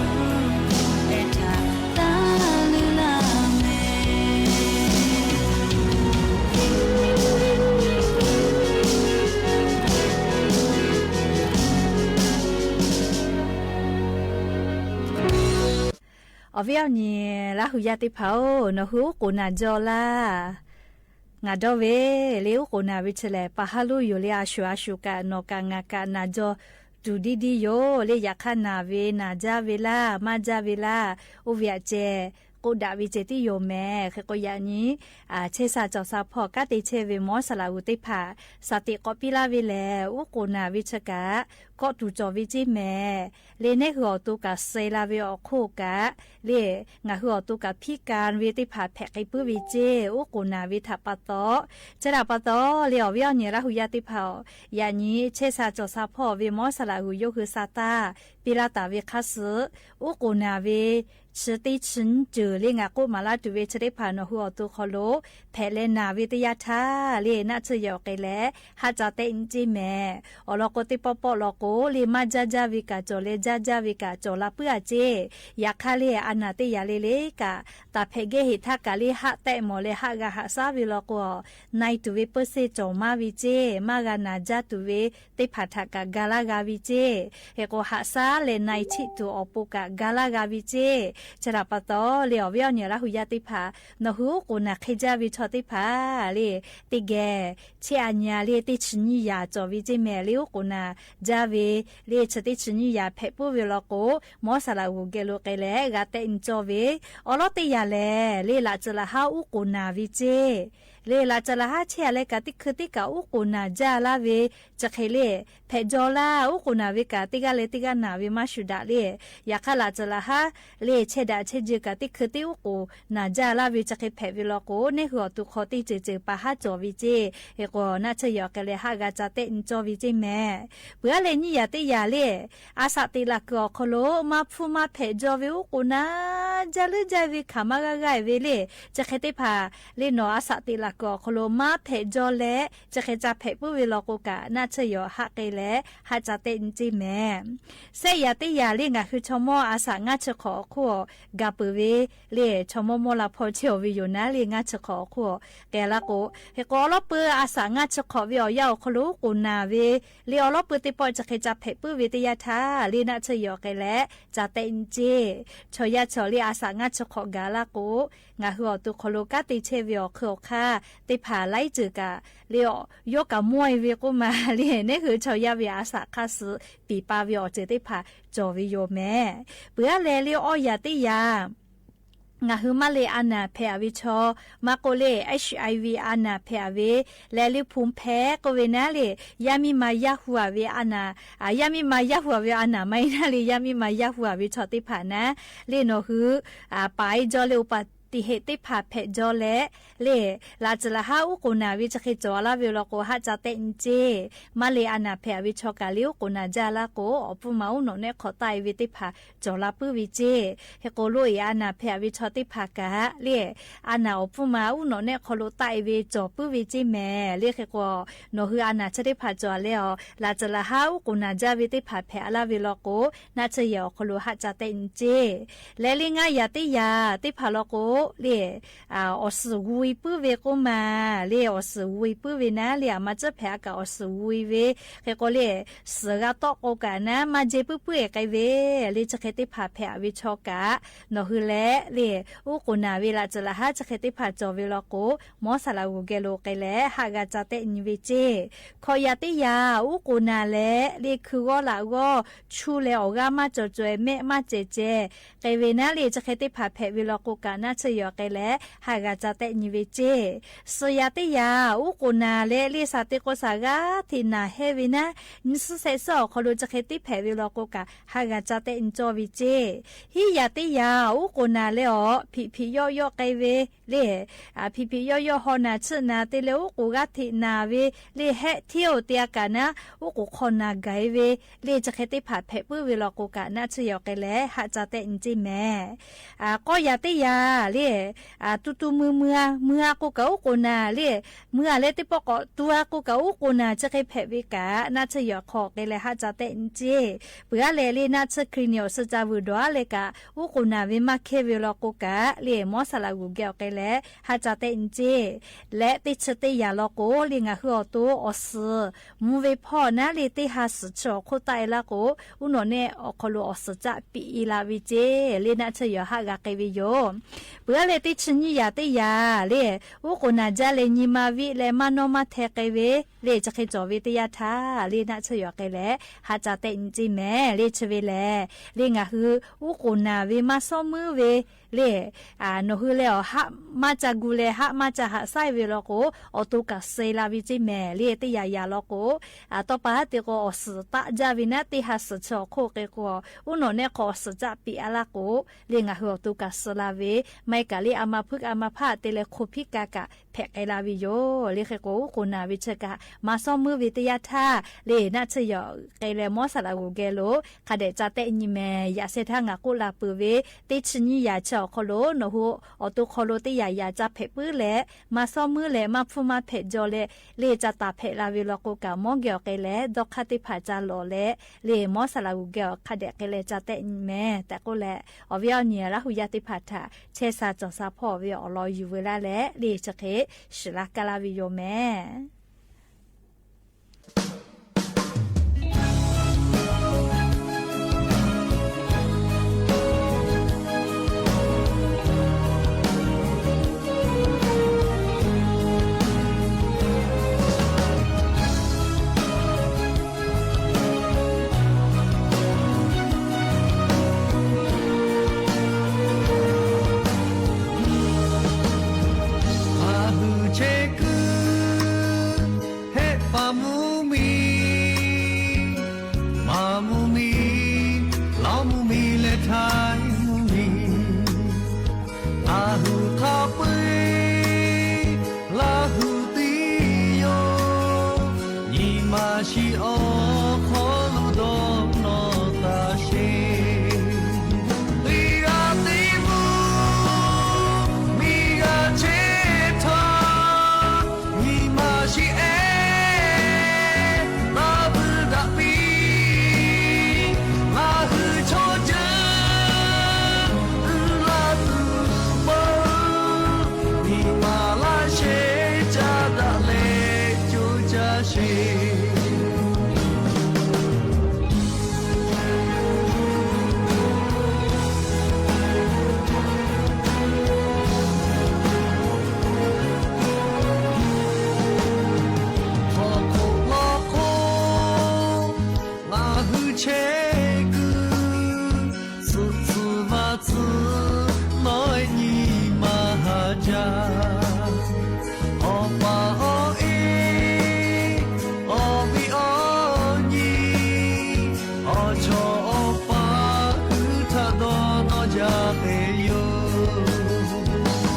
leh htaꞈ taˇ leuˉ laˇ mehˍ. Awˬ viˉ awˬ nyi Laˇ hu yaˇ teˇ hpaˍ-oˬ, nawˬ hui uˉ k'oˍ naˍ jaw laˇ. Ngaˬ dawˇ ve le, uˉ k'oˍ naˍ ve chi lehˬ, pa haˉ lonˉ yoˬ le, a shuˍ a shuˍ kaꞈ nawˬ kaꞈ ngaˬ kaꞈ naˍ jaw tuˬ diˇ diˇ yoˬ le. Yaꞈ hk'aˇ, naˍ ve naˍ jaˇ ve laˇ, maˇ jaˇ ve laˇ, oˇ ve aꞈ ceh k'oˆ daꞈ ve ceh tiˉ yoˬ mehˍ. Hk'e k'o, yaꞈ nyi chehˇ sha cawˬ sha hpawˇ kanˉ te chehˇ ve mawˇ saˍ laꞈ g'uˬ teˇ hpaˍ shaˍ tiꞈ k'awꞈ piˇ laˇ ve lehˬ, uˉ k'oˍ naˍ ve chi kaꞈ kawˆ tuˬ cawˬ ve ceˇ mehˍ le. Neˉ hui awˬ to kaꞈ suh la ve awˬ hk'oˆ kaꞈ le, ngaˬ hui awˬ to kaꞈ hpiˇ ka ve teˇ hpaˍ hpehꞈ k'ai puiˉ ve ceˇ, uˉ k'oˍ naˍ ve htaꞈ pa taw. Chi htaꞈ pa taw le, awˬ viˉ awˬ nyi Laˇ hu yaˇ teˇ hpaˍ-oˬ, yaꞈ nyi chehˇ sha cawˬ sha hpawˇ ve mawˇ saˍ laꞈ g'uˬ yawˇ hui sha taˇ piˇ laˇ taˍ ve hk'aˇ suh, uˉ k'oˍ naˍ ve chi teˇ chi nyiˇ ceuˬ le ngaˬ k'oˆ maˍ laˇ tuˬ ve chi teˇ hpaˍ nawˬ hui awˬ to hk'aw lo hpehꞈ leh naˍ ve teˇ yanˇ htaˇ le, naˆ tsuhˇ yehˬ awˬ k'ai leh haˆ ca tehˆ nyi ceˇ mehˍ. Awˬ lawn k'o, teˇ pawˆ pawˆ lawn k'o le, maˇ jaˇ jaˇ ve kaꞈ cawˬ leh, jaˇ jaˇ ve kaꞈ cawˬ la puiˉ a ceˇ. Yaꞈ hk'aˇ le, a naˍ teˇ yanˇ le le kaꞈ, taˍ hpehꞈ gehˇ heˍ htaˇ kaꞈ le haˆ tehˆ mawˬ leh haˆ g'a haꞈ shaˉ ve lawn k'o, na e tuˬ ve เปอร์เซ็นต์ cawˬ maˇ ve ceˇ, maˇ g'a naˍ jaˇ tuˬ ve teˇ hpaˍ htaꞈ kaꞈ ga laˇ g'a ve ceˇ. Hk'e k'o, haꞈ shaˉ leh na e chiˆ tuˬ awˬ pon kaꞈ ga laˇ g'a ve ceˇ. Chi htaꞈ pa taw le, awˬ viˉ awˬ nyi Laˇ hu yaˇ teˇ hpaˍ, nawˬ hui uˉ k'oˍ naˍ hk'e jaˇ ve chaw teˇ hpaˍ le, teˇ geh chi a nyi a le teˇ chi nyiˇ yaꞈ cawˬ ve ceˇ mehˍ le. Uˉ k'oˍ naˍ jaˇ ve le chi teˇ chi nyiˇ yaꞈ hpehꞈ puiˉ ve lawn k'o, mawˇ saˍ laꞈ g'uˬ geh lo k'ai leh g'a tehˆ nyi cawˇ ve. Awˬ lawn teˇ yanˇ lehˬ le, laꞈ tcuh laꞈ haˉ uˉ k'oˍ naˍ ve ceˇ le laꞈ caˬ laꞈ haˉ chehˇ a leh kaꞈ teˇ hkui teˇ kaꞈ uˉ k'oˍ naˬ jaˇ laˇ ve chi hk'e le hpehꞈ jaw laˇ. Uˉ k'oˍ naˬ ve kaꞈ teˇ g'aˇ leh teˇ g'aˇ naˬ ve maˇ shuˍ daꞈ le. Yaꞈ hk'aˇ laꞈ caˬ laꞈ haˉ le chehˇ daꞈ chehˇ jeu kaꞈ teˇ hkui teˇ uˉ k'oˍ naˬ jaˇ laˇ ve chi hk'e hpehꞈ ve law k'o, neˇ hui awˬ to hk'aw teˇ ceuˬ ceuˬ pa haˉ cawˬ ve ceˇ. Hk'e k'o naˆ tsuhˇ yehˬ awˬ hk'e leh haˆ g'a ca tehˆ nyi cawˇ ve ceˇ mehˍ. Peuˬ aˉ leh nyiˇ yaꞈ teˇ yaꞈ le, a saꞈ teꞈ laꞈ kuiˬ awˬ hk'aw lo maˇ hpfuhˇ maˇ hpehꞈ jaw ve uˉ k'oˍ naˬ jaˇ leuˉ jaˇ ve hkanˍ maˇ g'aˇ g'aˇ ve le, chi hk'e teˇ hpaˍ le nawˬ a saꞈ teꞈ laꞈ kuiˬ awˬ hk'aw lo maˇ hpehꞈ jaw leh chi hk'e ca hpehꞈ puiˉ ve law k'o kaꞈ, naˆ tsuhˇ yehˬ haˆ k'e leh haˆ ca tehˆ nyi ceˇ mehˍ. Shehˆ yaꞈ teˇ yaꞈ le ngaˬ hui chaw mawˇ a saꞈ ngaˇ chi hk'awꞈ awˬ hk'oˆ gaˬ peuˬ ve le, chaw mawˇ mawˇ la hpawˇ chehˇ ve yoˬ naˉ le ngaˇ chi hk'awꞈ awˬ hk'oˆ k'ehˬ la k'o, hk'e k'o awˬ lawˉ pui a saꞈ ngaˇ chi hk'awꞈ ve awˬ yanˇ awˬ hk'aw lo uˉ k'oˍ naˬ ve le awˬ lawˉ pui teˇ pawˆ chi hk'e ca hpehꞈ puiˉ ve teˇ yanˇ htaˇ le naˆ tsuhˇ yehˬ awˬ hk'e leh ca tehˆ nyi ceˇ. Chaw yaˇ chaw le a saꞈ ngaˇ chi hk'awꞈ gaˬ la k'o, ngaˬ hui awˬ to hk'aw lo kanˉ te chehˇ ve awˬ hk'ui awˬ hk'aˇ teˇ hpaˍ laiˉ ceuˬ kaꞈ le yawˇ kaꞈ mawˇ e ve k'oˆ ma le, neˇ hui chaw yaˇ ve a saꞈ hk'aˇ suh piˍ pa ve awˬ ceuˬ teˇ hpaˍ cawˬ ve yoˬ mehˍ. Peuˬ aˉ leh le awˇ yaꞈ teˇ yaꞈ ngaˬ hui maˇ le a naˬ hpehꞈ a ve chaw, maˇ k'oˆ le HIV a naˬ hpehꞈ a ve, leh le hpu hpehꞈ k'oˆ ve naˉ le, yaˇ miˇ ma yaˇ hu a ve a naˬ, yaˇ miˇ ma yaˇ hu a ve a naˬ maˇ heˆ naˉ le, yaˇ miˇ ma yaˇ hu a ve chaw teˇ hpaˍ naˉ le nawˬ hui paˍ e jaw le oˇ paˍ tiꞈ heˆ teˇ hpaˍ hpehꞈ jaw leh le laꞈ caˬ laꞈ haˉ uˉ k'oˍ naˬ ve chi hk'e cawˬ laˇ ve law k'o, haˆ ca tehˆ nyi ceˇ. Maˇ le a naˬ hpehꞈ a ve chaw kaꞈ le uˉ k'oˍ naˬ jaˇ laˇ k'o, awˬ pfuhˇ ma uˉ nawꞈ nehˆ hk'aw taˆ e ve teˇ hpaˍ cawˬ la puiˉ ve ceˇ. Hk'e k'o loꞈ e a naˬ hpehꞈ a ve chaw teˇ hpaˍ kaꞈ le a naˬ awˬ hpfuhˇ ma uˉ nawꞈ nehˆ hk'aw lo taˆ e ve cawˬ puiˉ ve ceˇ mehˍ. Le hk'e k'o nawˬ hui a naˬ chi teˇ hpaˍ cawˬ a leh a, laꞈ caˬ laꞈ haˉ uˉ k'oˍ naˬ jaˇ ve teˇ hpaˍ hpehꞈ a laˇ ve law k'o, naˆ tsuhˇ yehˬ awˬ hk'aw lo haˆ ca tehˆ nyi ceˇ. Leh le ngaˇ yaꞈ teˇ yaꞈ teˇ hpaˍ law k'o le awˬ suhˍ g'oꞈ e puiˉ ve k'oˆ ma le, awˬ suhˍ g'oꞈ e puiˉ ve naˉ le a ma tcuhˉ hpehꞈ a kaꞈ awˬ suhˍ g'oꞈ e ve, hk'e k'o le suhˍ g'a tawˆ k'o kaꞈ naˉ maˇ jehˇ puiˉ puiˉ e k'ai ve le chi hk'e teˇ hpaˍ hpehꞈ a ve chaw kaꞈ nawˬ hui leh le uˉ k'oˍ naˬ ve laꞈ caˬ laꞈ haˉ chi hk'e teˇ hpaˍ cawˬ ve law k'o, mawˇ saˍ laꞈ g'oˍ geh lo k'ai leh haˆ g'a ca tehˆ nyi ve ceˇ. Hkawꞈ yaꞈ teˇ yaꞈ uˉ k'oˍ naˬ leh le hkui g'awˇ laꞈ g'awˇ chu leh awˬ g'aˇ maˇ cawˬ caweh mehˆ maˇ cehˬ cehˬ k'ai ve naˉ le chi hk'e teˇ hpaˍ hpehꞈ ve law k'o kaꞈ naˆ tsuhˇ yehˬ k'ai leh haˆ g'a ca tehˆ nyi ve ceˇ. Suhˍ yaꞈ teˇ yaꞈ uˉ k'oˍ naˬ leh le shaˍ te k'o shaˍ g'aˇ hteꞈ naˬ hehˇ ve naˉ, nyi suhˉ shehˆ suhˉ awˬ hk'aw lo chi hk'e teˇ hpehꞈ ve law k'o kaꞈ haˆ g'a ca tehˆ nyi cawˇ ve ceˇ. Hiˉ yaꞈ teˇ yaꞈ uˉ k'oˍ naˬ leh awˬ hpiꞈ hpiꞈ yawˆ yawˆ k'ai ve le hpiꞈ hpiꞈ yawˆ yawˆ haw naˬ tsuhˆ naˬ te leh uˉ k'oˍ g'aˇ hteꞈ naˬ ve le hehˆ hteˇ oˬ te a kaꞈ naˉ uˉ k'oˍ hk'aw naˬ gaˬ e ve le chi hk'e teˇ hpaˍ hpehꞈ puiˉ ve law k'o kaꞈ naˆ tsuhˇ yehˬ k'ai leh haˆ ca tehˆ nyi ceˇ mehˍ. K'awˇ yaꞈ teˇ yaꞈ le tuˬ tuˬ mui mui a mui a k'o kaꞈ uˉ k'oˍ naˬ le mui a leh teˇ pawˆ k'awꞈ tuˬ a k'o kaꞈ uˉ k'oˍ naˬ chi hk'e hpehꞈ ve kaꞈ naˆ tsuhˇ yehˬ hk'aw k'ai leh haˆ ca tehˆ nyi ceˇ. Peuˬ aˉ leh le naˆ tsuhˇ Hkriꞈ nyi awˬ suh ca vuiˬ dawˬ aˉ leh kaꞈ uˉ k'oˍ naˬ ve maˇ hkehˇ ve law k'o kaꞈ le mawˇ saˍ laꞈ g'oˍ geh awˬ k'ai leh haˆ ca tehˆ nyi ceˇ. Leh teˇ chi teˇ yaꞈ law k'o le ngaˬ hui awˬ to awˬ suhˍ mvuh ve hpawˇ naˉ le teˇ ha suhˍ chi awˬ hk'oˆ taˆ e laˇ k'o, uˉ nawꞈ nehˆ awˬ hk'aw lo awˬ suhˍ caˆ piꞈ e la ve ceˇ le naˆ tsuhˇ yehˬ haˆ g'a k'ai ve yoˬ. Peuˬ aˉ leh teˇ chi nyiˇ yaꞈ teˇ yaꞈ le uˉ k'oˍ naˬ jaˇ leh nyi ma viˆ leh maˇ nawˇ maˇ hteh k'ai ve le chi hk'e cawˬ ve teˇ yanˇ htaˇ le naˆ tsuhˇ yehˬ k'ai leh haˆ ca tehˆ nyi ceˇ mehˍ. Le chi ve lehˬ le ngaˬ hui uˉ k'oˍ naˬ ve maˇ shawˉ meuˉ ve le nawˬ hui leh awˬ haˆ maˇ ca gu leh haˆ maˇ ca haꞈ shaˉ e ve law k'o, awˬ to kaꞈ suh e la ve ceˇ mehˍ. Le teˇ yaꞈ yaꞈ law k'o, tawˇ pa haˉ te k'o awˬ suhˍ taˆ jaˇ ve naˉ teˇ ha suhˍ chi awˬ hk'oˆ k'ai k'o, uˉ nawꞈ nehˆ hk'aw awˬ suhˍ caˆ piꞈ a laˇ k'o, le ngaˬ hui awˬ to kaꞈ suh la ve maˇ heˆ kaꞈ le a ma hpuiˉ a ma hpaˇ te leh hko hpiˉ ka kaꞈ hpehꞈ k'ai la ve yoˬ. Le hk'e k'o uˉ k'oˍ naˬ ve chi kaꞈ maˇ shawˉ meuˉ ve teˇ yanˇ htaˇ le naˆ tsuhˇ yehˬ k'ai leh mawˇ saˍ laꞈ g'oˍ geh lo hk'a dehꞈ ca tehˆ nyi mehˍ. Yaꞈ sheh htaˇ ngaˬ k'oˆ la peuˬ ve teˇ chi nyiˇ yaꞈ chi awˬ hk'aw lo nawˬ hui awˬ to hk'aw lo teˇ yaꞈ yaꞈ ca hpehꞈ puiˉ leh maˇ shawˉ meuˉ leh maˇ hpfuhˇ maˇ hpehꞈ jaw leh le ca taˍ hpehꞈ la ve law k'o kaꞈ mawˇ geh awˬ k'ai leh dawˇ hk'aˇ teˇ hpaˍ ca lawˬ leh le mawˇ saˍ laꞈ g'oˍ geh awˬ hk'a dehꞈ k'ai leh ca tehˆ nyi mehˍ tehꞈ k'oˆ leh, awˬ viˉ awˬ nyi Laˇ hu yaˇ teˇ hpaˍ htaꞈ chehˇ sha cawˬ sha hpawˇ ve awˬ lawn yuˬ veu laˇ leh le chi hk'e shiˍ laˇ kaˇ laˇ ve yoˬ mehˍ. A hui chehˇ htaiˍ mvuhˇ miˬ, ngaˬ hui hk'a peu-eˬ Laˇ hu teˇ yawˇ nyi ma shiˍ awˬ hk'aw lo dawˇ nawˬ taˇ sheˍ. Teˇ g'aˇ teˇ mvuhˇ miˬ g'aˇ chehˇ htaˇ, nyi ma shiˍ ehˉ taˇ vuiˬ daꞈ piˇ. Ngaˬ hui chaw ceuˬ uiˍ la tuˬ peuˬ, nyi ma laˇ shehˍ caˇ daꞈ leh coˇ caˇ sheˍ. Hk'aw hk'oˆ law hk'oˆ ngaˬ hui chehˇ kuiˬ, suhˍ tcuh vaˇ tcuh nawˉ nyi ma haˍ jaˇ. Awˬ pa awˬ e, awˬ viˉ awˬ nyi, awˬ chawˇ awˬ pa hui htaꞈ dawˇ nawˇ jaˇ ve yoˬ.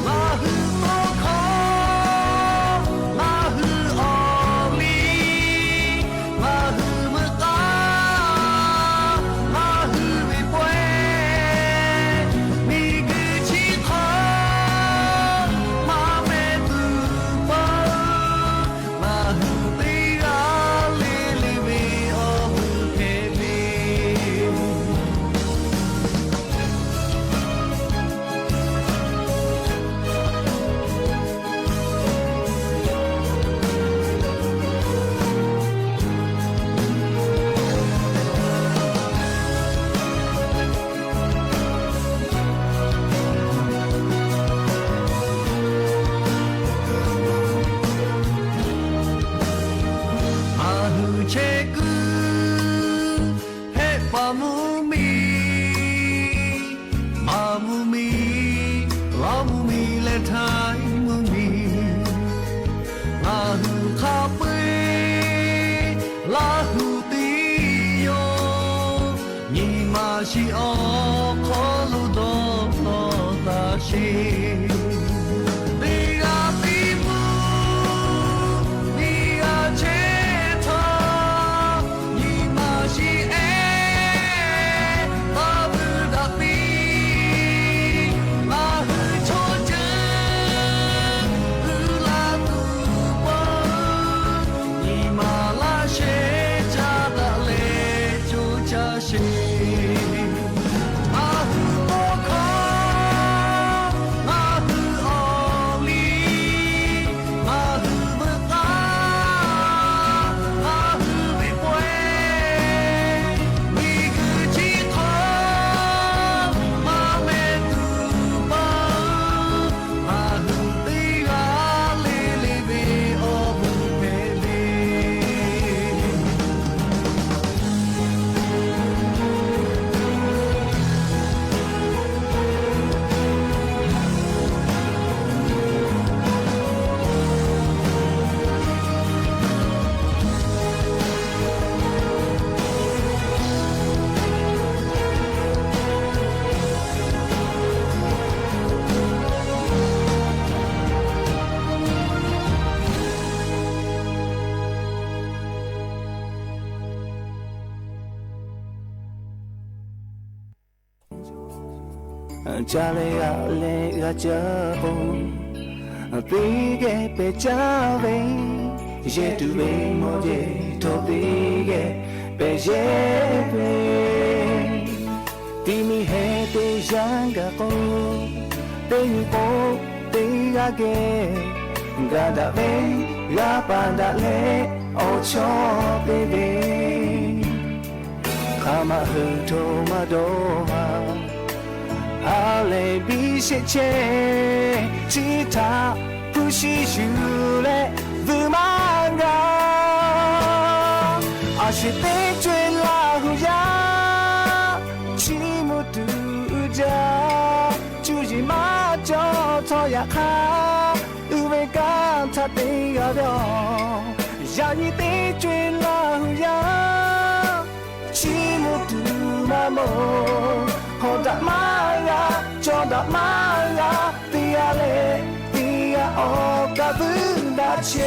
Ngaˬ hui tawˇ hkawˇ, ngaˬ hui awˬ liˇ, ngaˬ hui veuꞈ k'aˇ, ngaˬ hui ve pawehˇ, miˬguiˬ chi hk'aw maˇ meh tuˬ peuˬ, ngaˬ hui teˇ g'aˇ le le ve awˬ vuiˬ hpehꞈ ve. Ngaˬ hui chehˇ kuiˬ, hehˆ paˍ mvuhˇ miˬ, maˍ mvuhˇ miˬ, lawˇ mvuhˇ miˬ leh htaiˍ mvuhˇ miˬ, ngaˬ hui hk'a peu-eˬ Laˇ hu teˇ yawˇ nyi ma shiˍ awˬ hk'aw lo dawˇ nawˬ taˇ sheˍ. Teˇ g'aˇ teˇ mvuhˇ miˬ g'aˇ chehˇ htaˇ, nyi ma shiˍ ehˉ taˇ vuiˬ daꞈ piˇ. Ngaˬ hui chaw ceuˬ uiˍ la tuˬ peuˬ, nyi ma laˇ shehˍ caˇ daꞈ leh coˇ caˇ sheˍ. Ngaˬ hui tawˇ hkawˇ, ngaˬ hui awˬ liˇ, ngaˬ hui veuꞈ k'aˇ, ngaˬ hui ve pawehˇ, miˬguiˬ chi hk'aw maˇ meh tuˬ peuˬ, ngaˬ hui teˇ g'aˇ le le ve awˬ vuiˬ hpehꞈ ve. Ca leh g'aꞈ leh g'a caˇ k'o, teˇ geh pehˬ caˇ ve, yehˇ tuˬ ve mawˬ yehˬ htawˇ teˇ geh pehˬ yehˇ ve, ti mi heh teˇ yanˇ gaˬ k'o, teˇ nyi k'o teˇ g'aˇ geh gaˬ daꞈ ve, g'a paˍ daꞈ leh awˬ chawˇ te ve. Hk'aˬ ma hui hto maˇ dawˇ haˍ. Ha lehˬ biˇ sheˆ chehˇ, chi htaꞈ hpu shi yuˬ leh vuiˬ maˇ g'a. A shu teˇ co-e Laˇ hu yaˇ, chiˇ mvuh tuˬ uiˍ jaˇ. Cuˇ yiˍ maˇ cawˬ htawˇ yaꞈ hk'aˇ, uiˍ ve kanˉ htaꞈ te g'a ve yoˬ. Yaꞈ nyi teˇ co-e Laˇ hu yaˇ, chiˇ mvuh tuˬ maˇ mawˬ. Daꞈ maˇ g'a teˇ g'aˇ leh teˇ g'aˇ awˬ kaˇ vuiˬ daꞈ chehˇ.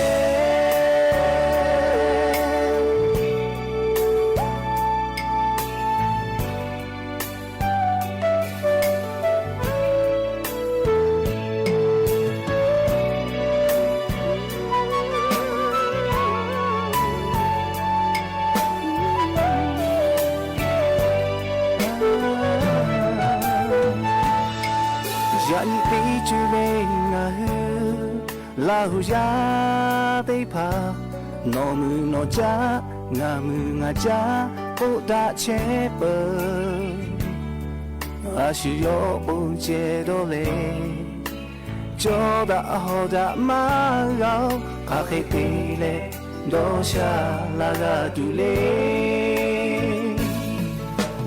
Yaꞈ nyi teˇ co-e ve ngaˬ hui Laˇ huˍ yaˇ teˇ hpaˍ, nawˬ mui nawˬ caˉ, ngaˬ mui ngaˬ caˉ k'oˆ daꞈ chehˇ peuˬ. A shu yawˇ k'oˆ ceh dawˇ leh, cawˇ daꞈ hawˬ daꞈ maˇ g'a-oˬ, hk'aˬ hk'e te leh dawˇ sha la g'a tuˬ le.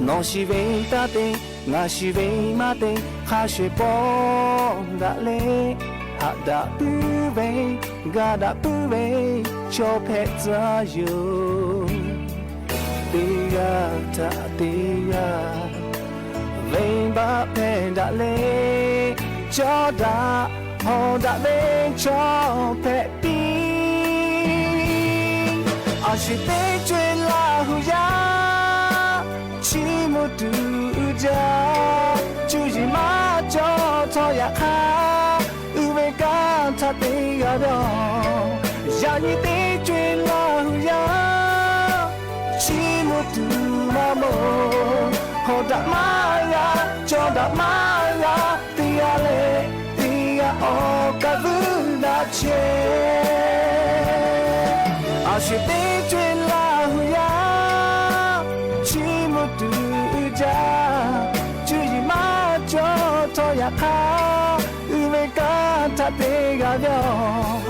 Nawˬ shiˍ ve taˇ te, ngaˬ shiˍ ve maˇ te, hk'a shuˍ pawˆ daꞈ leh, haꞈ daꞈ puiˉ ve, ga daꞈ puiˉ ve, chaw hpehꞈ tcuh yoˬ. Teˇ g'aˇ htaꞈ teˇ g'aˇ venˇbaˆ hpehˇ daꞈ leh, cawˇ daꞈ hawˬ daꞈ ve chaw hpehꞈ piˇ. A shu teˇ co-e Laˇ huˍ yaˇ, chiˇ mvuh tuˬ uiˍ jaˇ, cuˇ yiˍ maˇ cawˬ htawˇ yaꞈ hk'aˇ, uiˍ ve kanˉ htaꞈ te g'a ve yoˬ. Yaꞈ nyi teˇ co-e Laˇ huˍ yaˇ, chiˇ mvuh tuˬ maˇ mawˬ, hawˬ daꞈ maˇ g'a, cawˇ daꞈ maˇ g'a, teˇ g'aˇ leh teˇ g'aˇ awˬ kaˇ vuiˬ daꞈ chehˇ. A shu teˇ co-e Laˇ huˍ yaˇ, chiˇ mvuh tuˬ uiˍ jaˇ, cuˇ yiˍ maˇ cawˬ htawˇ yaꞈ hk'aˇ, uiˍ ve kanˉ htaꞈ te g'a ve yoˬ.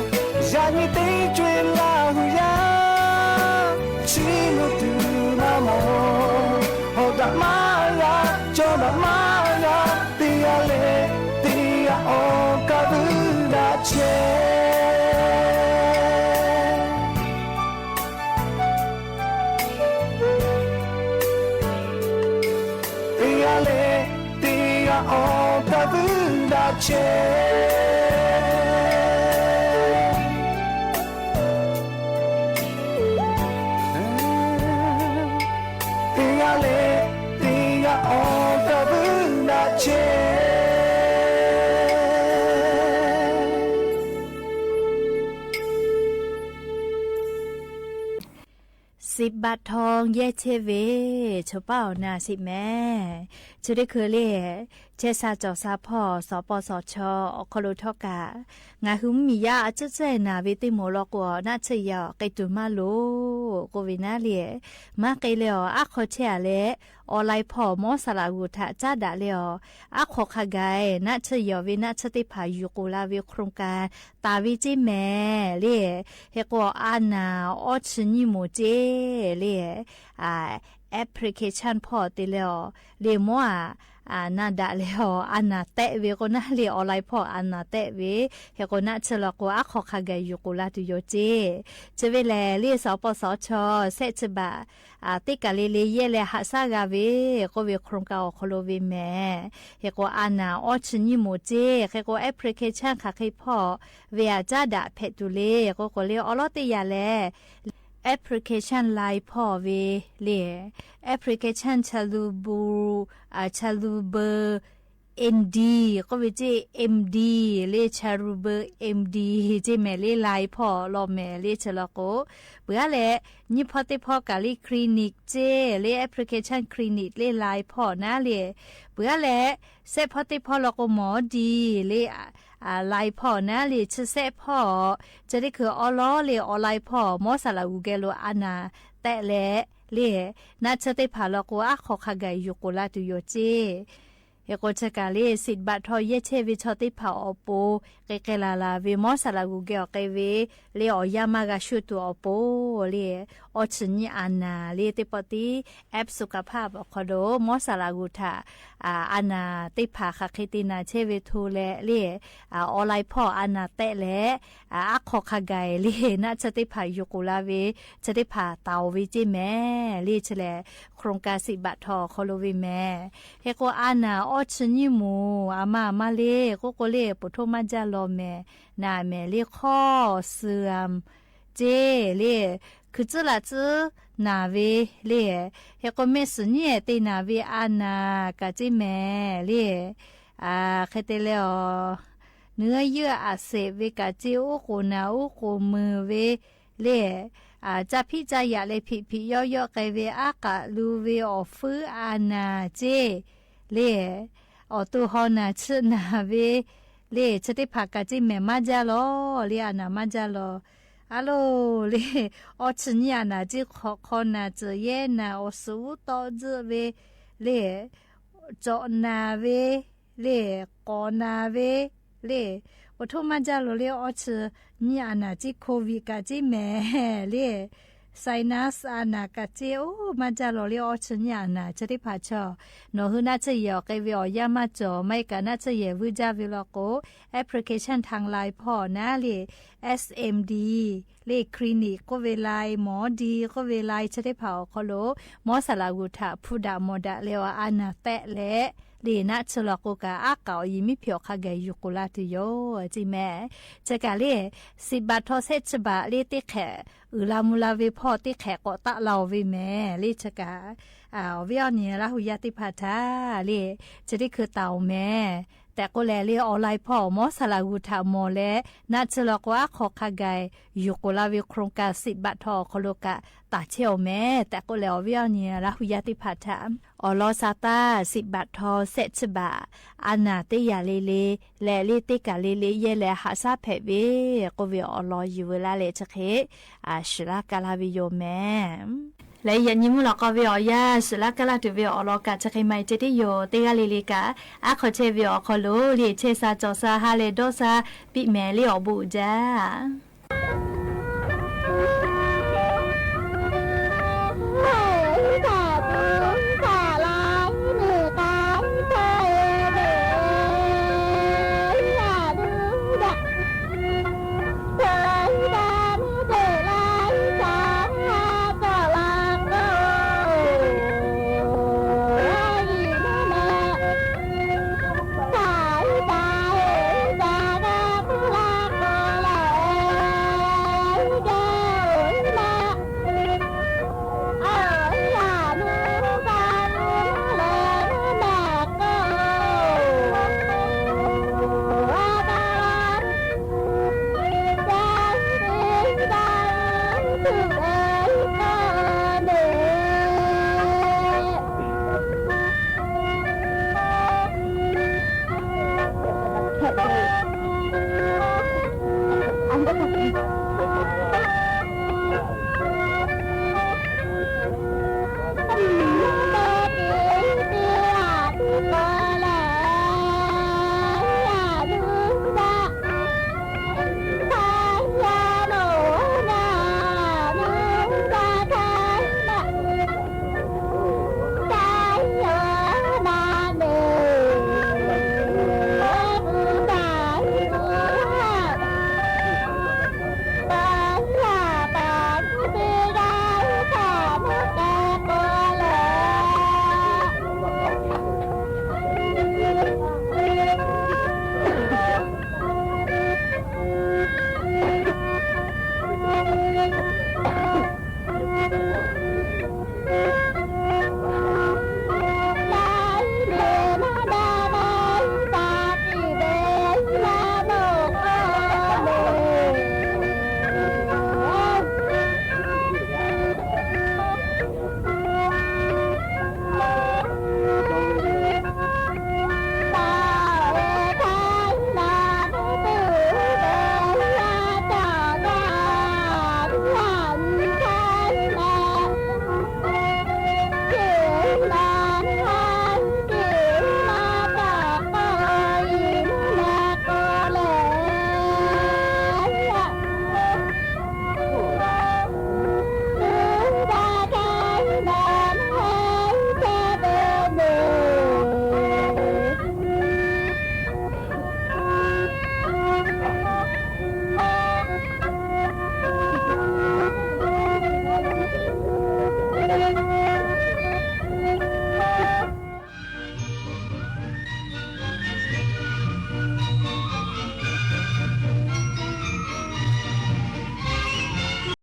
Yaꞈ nyi teˇ co-e Laˇ huˍ yaˇ, chiˇ mvuh tuˬ maˇ mawˬ, hawˬ daꞈ maˇ g'a, cawˇ daꞈ maˇ g'a, teˇ g'aˇ leh teˇ g'aˇ awˬ kaˇ vuiˬ daꞈ chehˇ. Teˇ g'aˇ leh teˇ g'aˇ awˬ kaˇ vuiˬ daꞈ chehˇ. Teˇ g'aˇ leh teˇ g'aˇ awˬ kaˇ vuiˬ daꞈ chehˇ. Siˍ baꞈ htaw yehˇ chehˇ ve chaw paˉ awˬ na shiˍ mehˍ. Chi teˇ hkui le, chehˇ sha cawˬ sha hpawˇ shawˍ paw shawˍ chaw awˬ hk'aw lo htawˇ kaꞈ, ngaˬ hui mvuhˇmiˬ yaˇ a ciˉ ceuˬ naˍ ve teˇ moˍ law k'o, naˆ tsuhˇ yaꞈ k'ai tuˬ maˇ loˍ k'oˆ ve naˉ le. Maˇ k'ai leh awˬ aˉ hk'aw chehˇ a leh, awˬ lai hpawˇ mawˇ saˍ laꞈ g'uˬ htaꞈ caˉ daꞈ leh awˬ, aˉ hk'aw hk'a gaˬ naˆ tsuhˇ yaꞈ ve naˆ tsuhˇ teˇ hpaˍ yuˬ k'oˍ la ve โครงการ taˍ ve ceˇ mehˍ le. Hk'e k'o, a naˍ awˇ chi nyiˇ moˍ ceˇ le. Application hpawˇ te leh awˬ, le mawˇ a, a naˍ daꞈ leh awˬ, a naˍ tehˆ ve k'o naˉ le, awˬ lai hpawˇ a naˍ tehˆ ve. Hk'e k'o, naˆ tsuhˇ law k'o, aˉ hk'aw hk'a gaˬ yuˬ k'oˍ la tuˬ yoˬ ceˇ. Chi ve lehˬ le, shawˍ paw shawˍ chaw shehˆ chi baꞈ teˇ kaˬ le le yehˇ leh haꞈ shaˉ g'a ve k'oˆ ve โครงการ awˬ hk'aw lo ve mehˍ. Hk'e k'o, a naˍ awˇ chi nyiˇ moˍ ceˇ. Hk'e k'o, application hk'aˬ hk'e hpawˇ ve aꞈ caˉ daꞈ hpehꞈ tuˬ le k'oˆ k'o le, awˬ lawˉ teˇ yanˇ lehˬ, application lai hpawˇ ve le, application Chalubur, Chaluber M D k'oˆ ve ceˇ, M D le, Chaluber M D ceˇ mehˍ le, lai hpawˇ law mehˍ le. Chi law k'o, peuˬ aˉ leh, nyiˇ hpawˇ teˇ hpawˇ kaꞈ le clinic ceˇ le, application clinic le, lai hpawˇ naˉ le. Peuˬ aˉ leh, shehˆ hpawˇ teˇ hpawˇ law k'o, mawˬ diˬ le, lai hpawˇ naˉ le. Chi shehˆ hpawˇ, chi teˇ hkui awˬ lawˉ le, awˬ lai hpawˇ mawˇ saˍ laꞈ g'uˬ geh lo a naˍ tehˆ leh le, naˆ tsuhˇ teˇ hpaˍ law k'o, aˉ hk'aw hk'a gaˬ yuˬ k'oˍ la tuˬ yoˬ ceˇ. Hk'e k'o, chi kaꞈ le, siˍ baꞈ htaw yehˇ chehˇ ve chaw teˇ hpaˍ awˬ pon k'ai k'ai laˬ laˬ ve mawˇ saˍ laꞈ g'uˬ geh awˬ k'ai ve le, awˬ yanˇ maˇ g'a shu tuˬ awˬ pon le, awˇ chi nyiˇ a naˍ le teˇ pawˆ tiˉ แอปสุขภาพ awˬ hk'aw lo mawˇ saˍ laꞈ g'uˬ htaꞈ a naˍ teˇ hpaˍ hk'aˬ hk'e te naˍ chehˇ ve hto leh le, awˬ lai hpawˇ a naˍ tehˆ leh, aˉ hk'aw hk'a gaˬ le, naˆ tsuhˇ teˇ hpaˍ yuˬ k'oˍ la ve, chi teˇ hpaˍ taˍ oˬ ve ceˇ mehˍ le. Chi lehˬ, โครงการ siˍ baꞈ htaw awˬ hk'aw lo ve mehˍ. Hk'e k'o, a naˍ awˇ chi nyiˇ moˍ a ma a ma le k'oˆ k'o le, ปฐม maˇ jaˇ law mehˍ. Naˍ mehˍ le hk'awˇ suhˍ ceˇ le, hkui tcuhˉ laꞈ tcuhˉ naˍ ve le, hk'e k'o mehˆ suhˍ nyiˉ ehˍ te naˍ ve a naˍ kaꞈ ceˇ mehˍ le. Hk'e te leh awˬ, เนื้อเยื่ออักเสบ ve kaꞈ ceˇ, uˉ k'oˍ naˍ uˉ k'oˍ mui ve le, ca hpiˆ ca yaꞈ leh hpiꞈ hpiꞈ yawˆ yawˆ k'ai ve aˉ k'aꞈ lu ve awˬ fuiˉ a naˍ ceˇ le, awˬ to haw naˍ chi naˍ ve le, chi teˇ hpaˍ kaꞈ ceˇ mehˍ maˇ jaˇ law le, a naˍ maˇ jaˇ law. A lo le, awˇ chi nyiˇ a naˍ ceˇ hk'awꞈ hk'aw naˍ, tcuhˍ yehˇ naˍ, awˬ suhˍ uˉ tawˆ tzuhˆ ve le, cawꞈ naˍ ve le, k'awꞈ naˍ ve le, ปฐม maˇ jaˇ law le, awˇ chi nyiˇ a naˍ ceˇ โควิด kaꞈ ceˇ mehˍ le, sinus a naˍ kaꞈ ceˇ, oˇ maˇ jaˇ law le, awˇ chi nyiˇ a naˍ chi teˇ hpaˍ chaw. Nawˬ hui naˆ tsuhˇ yehˬ awˬ k'ai ve awˬ yanˇ maˇ cawˬ, maˇ heˆ kaꞈ naˆ tsuhˇ yehˬ vuiˇ jaˇ ve law k'o, application htaꞈ lai hpawˇ naˉ le, S M D le, clinic k'oˆ ve lai, หมอดี k'oˆ ve lai, chi teˇ hpaˍ awˬ hk'aw lo mawˇ saˍ laꞈ g'uˬ htaꞈ hpu daꞈ mawˬ daꞈ leh awˬ a naˍ tehˆ leh le, naˆ tsuhˇ law k'o kaꞈ aˉ k'aꞈ awˬ yiˍ miˉ hpiꞈ awˬ hk'a gaˬ yuˬ k'oˍ la tuˬ yoˬ ceˇ mehˍ. Chi kaꞈ le, siꞈ baꞈ htaw shehˆ chi baꞈ le teˇ hk'ehꞈ uiˍ la mvuh la ve hpawˇ teˇ hk'ehꞈ k'awꞈ taˆ la-oˬ ve mehˍ le. Chi kaꞈ awˬ viˉ awˬ nyi Laˇ hu yaˇ teˇ hpaˍ htaꞈ le, chi teˇ hkui taˍ-oˬ mehˍ tehꞈ k'oˆ leh le, awˬ lai hpawˇ mawˇ saˍ laꞈ g'uˬ htaꞈ mawˬ leh naˆ tsuhˇ law k'o aˉ hk'aw hk'a gaˬ yuˬ k'oˍ la ve โครงการ siꞈ baꞈ htaw awˬ hk'aw lo kaꞈ taˍ chehˇ-oˬ mehˍ tehꞈ k'oˆ leh, awˬ viˉ awˬ nyi Laˇ hu yaˇ teˇ hpaˍ htaꞈ awˬ lawn sa taˇ siꞈ baꞈ htaw shehˆ chi baꞈ a naˍ teˇ yanˇ le le leh le teˇ kaˬ le le yehˇ leh haꞈ shaˉ hpehꞈ ve k'oˆ ve awˬ lawn yuˬ veu laˇ leh chi hk'e shuˍ laˇ kaˇ laˇ ve yoˬ mehˍ. Leh yaꞈ nyi mvuhˇ lawꞈ k'aw ve awˬ yanˇ shuˍ laˇ kaˇ laˇ tuˬ ve awˬ lawn kaꞈ chi hk'e maˇ heˆ ceh tiˉ yoˬ. Teˇ g'aˇ le le kaꞈ aˉ hk'aw chehˇ ve awˬ hk'aw lo le chehˇ sha cawˬ sha ha leh dawˇ sha piˇ mehˍ le awˬ bon uiˍ jaˇ.